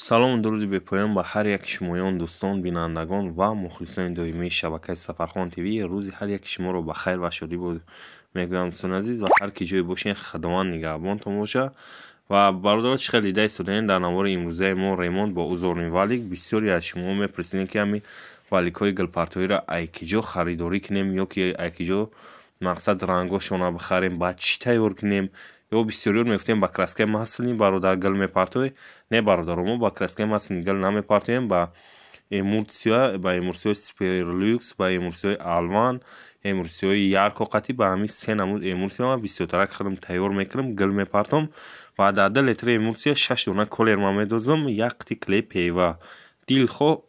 Салому дуруди бепоён ба ҳар яки шумоён, дӯстон, бинандагон ва мухлисони доимии шабакаи Сафархон ТВ. Рӯзи ҳар яки шуморо ба хайр ва шодӣ мегӯям, дӯстони азиз, ва ҳар ки ҷое бошед, Худованд нигаҳбонтон бошад. Ва бародаро, чӣ хел дида истодаем, дар навори имрӯзаи мо ремонт бо узорный валик. Бисёре аз шумо мепурсидем, ки ҳамин валикҳои гулпартоиро ай киҷо харидорӣ кунем ё ки ай киҷо, мақсад, рангошона бихарем, баъд чӣ тайёр кунем. Ё бисёриён мегуфтем, ба краскаи масляный, бародар, гул мепартоӣ. Не, бародаро, мо ба краскаи масляный гул намепартоем, ба эмульсия, ба эмульсияи Суперлюкс, ба эмульсияи Алван, эмульсияи Ярко қатӣ. Ба ҳамин се намуд эмульсия ман бисёртарак худам тайёр мекунам, гул мепартом. Ва дар 2 литри эмульсия шаш дона колер ман медозам, як қити клей ПВА. Дилхоҳ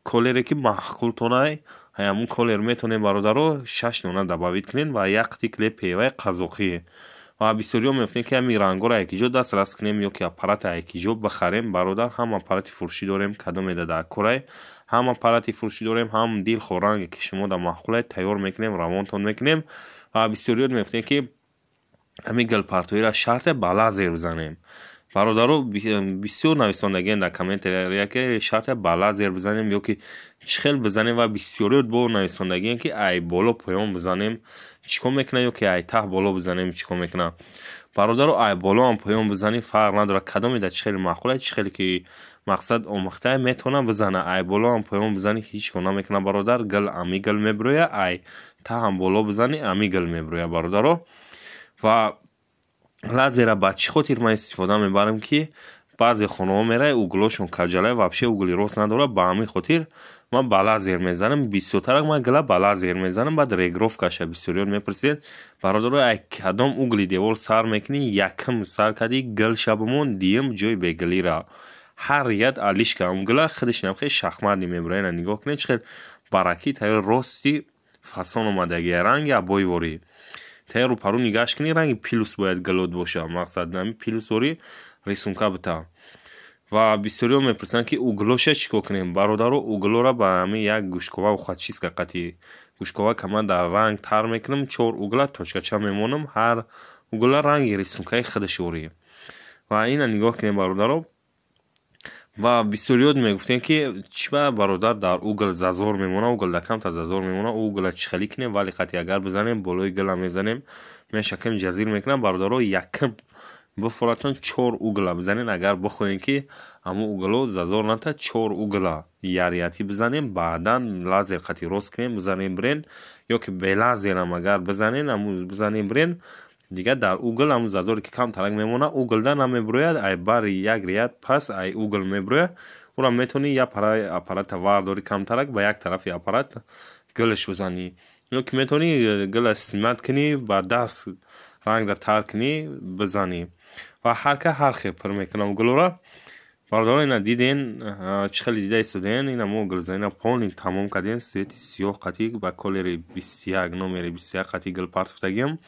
колере ки маъқултонай, ҳамун колер метавонем, бародаро, шаш дона добавить кунем ва як қити клей ПВАи қазоқӣ. Ва бисёриҳо мегуфтем, ки ҳамин рангҳоро ай киҷо дастрас кунем ё ки аппарата ай киҷо бихарем. Бародар, ҳам аппарати фурӯшӣ дорем, кадомеда дар корай, ҳам аппарати фурӯшӣ дорем, ҳам дилхоҳ ранге ки шумо дар маъқулай, тайёр мекунем, равонтон мекунем. Ва бисёриҳо мегуфтем, ки ҳамин гулпартоиро шарте ба лазер бизанем. Бародаро, бисёр нависондагиен дар комментария, ки шарте ба лазер бизанем ё ки чӣ хел бизанем. Ва бисёриё бо нависондагиен, ки ай боло поён бизанем, чӣ кор мекунад, ё ки ай таҳ боло бизанем, чӣ кор мекунад. Бародаро, ай болоам поён бизанӣ, фарқ надорад. Кадоме дар чӣ хеле маъқулай, чӣ хеле ки, мақсад, омӯхтае, метавона бизана. Ай болоам поён бизанӣ, ҳеҷ кор намекунад, бародар, гул ами гул мебирояд. Ай таҳам боло бизанӣ, ами гул мебирояд, бародаро. Ва лазера ба чӣ хотир ман истифода мебарам? Ки баъзе хонаҳо меравӣ, углошон каҷалай, вообще угли рост надорад. Ба ҳамин хотир ман ба лазер мезанам. Бисёртарак ман гила ба лазер мезанам, баъд регровкаша. Бисёриён мепурсед, бародаро, ай кадом угли девор сар мекунӣ? Якм сар кардӣ, гилша бимон, дуюм ҷои бегилира ҳар як алишка гила худаш хел шахматный мебура. Ина нигоҳ кунед, чӣ хел баракӣ тайёр, рости фасон омадагия, ранги обойворӣ тайёр. Рӯпарӯ нигаҳш кунӣ, ранги плюс бояд гилот боша, мақсад, ами плюсворӣ рисунка бита. Ва бисёриҳо мепурсанд, ки углоша чӣ кор кунем. Бародаро, углора ба ҳамин як гӯшкова, ухочистка қатӣ, гӯшкова ка ман дар ранг тар мекунам, чор угла точкача мемонам, ҳар угла ранги рисункаи худаш ворӣ. Ва ина нигоҳ кунем, бародаро. Ва бисёриёт мегуфтем, ки чӣ ба, бародар, дар угл зазор мемона, угл дар камтар зазор мемона, угла чӣ хелӣ кунем? Вале қатъи агар бизанем, болои гила мезанем, мешакем, ҷазир мекунам. Бародаро, якм бифоратон, чор угла бизанем. Агар бихоҳем, ки ҳамун угло зазор ната, чор угла яриятӣ бизанем, баъдан лазер қатъи рост кунем, бизанем, бирен. Ё ки белазерам агар бизанем, ҳамун бизанем, бирен, дигар дар угл ҳамун зазоре ки камтарак мемонад, углда намебурояд. Ай бари як ряд пас ай угл мебурояд. Ура метавонӣ як параи аппарата вардорӣ, камтарак ба як тарафи аппарат гилш бизанӣ, ё ки метавонӣ гила снимать кунӣ, ба даст рангра тар кунӣ, бизанӣ. Ва ҳар ка ҳар хел пур мекунам гулора. Бародаро, ина диден, чӣ хеле дида истодаен, ина мо гулзанина полный тамом кардем. Цвети сиёҳ қатӣ ба колери 21, номери 21 қатӣ гул партофтагиам.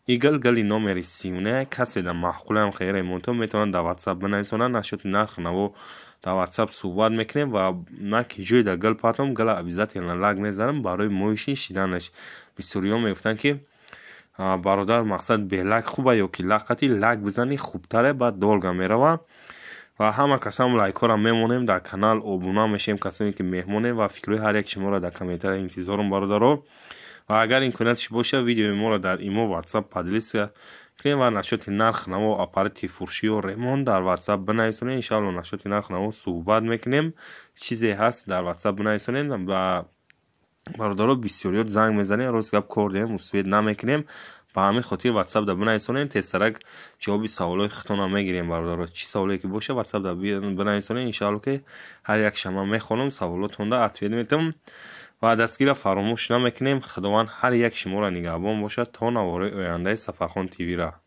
И гул гули номери 39. Касе дар маъқулаам хел ремонтҳо, метавонанд дар Ватсап бинависонанд. Насчёти нархи наво дар Ватсап суҳбат мекунем. Ва ман ки ҷое дар гул партом, гула обязательно лак мезанам барои моишни шиданаш. Бисёриҳо мегуфтанд, ки бародар, мақсад, белак хуба ё ки лак қатӣ? Лак бизанӣ хубтаре, баъд долго мерава. Ва ҳама касам лайкҳоро мемонем, дар канал обуна мешавем, касоне ки меҳмонем. Ва фикрҳои ҳар як шуморо дар комментария интизорум, бародаро. Ва агар имкониятш боша, видеои моро дар имо, Ватсап поделиться кунем. Ва насчёти нарх наво аппарати фурӯшиё ремонт дар Ватсап бинависонед. Иншоалло, насчёти нарх наво суҳбат мекунем. Чизе ҳаст, дар Ватсап бинависонед. Ва бародаро, бисёриёт занг мезанем, рост гап, кор дорем, успеть намекунем. Ба ҳамин хотир Ватсапда бинависонед, тезтарак ҷавоби саволҳои худтонро мегирем. Бародаро, чӣ саволе ки боша, Ватсапда бинависонед. Иншоалло, ки ҳар як шама мехонам, саволотонда ответ метам ва дастгирро фаромӯш намекунем. Худованд ҳар як шуморо нигаҳбон бошад. То навораи ояндаи Сафархон ТВра.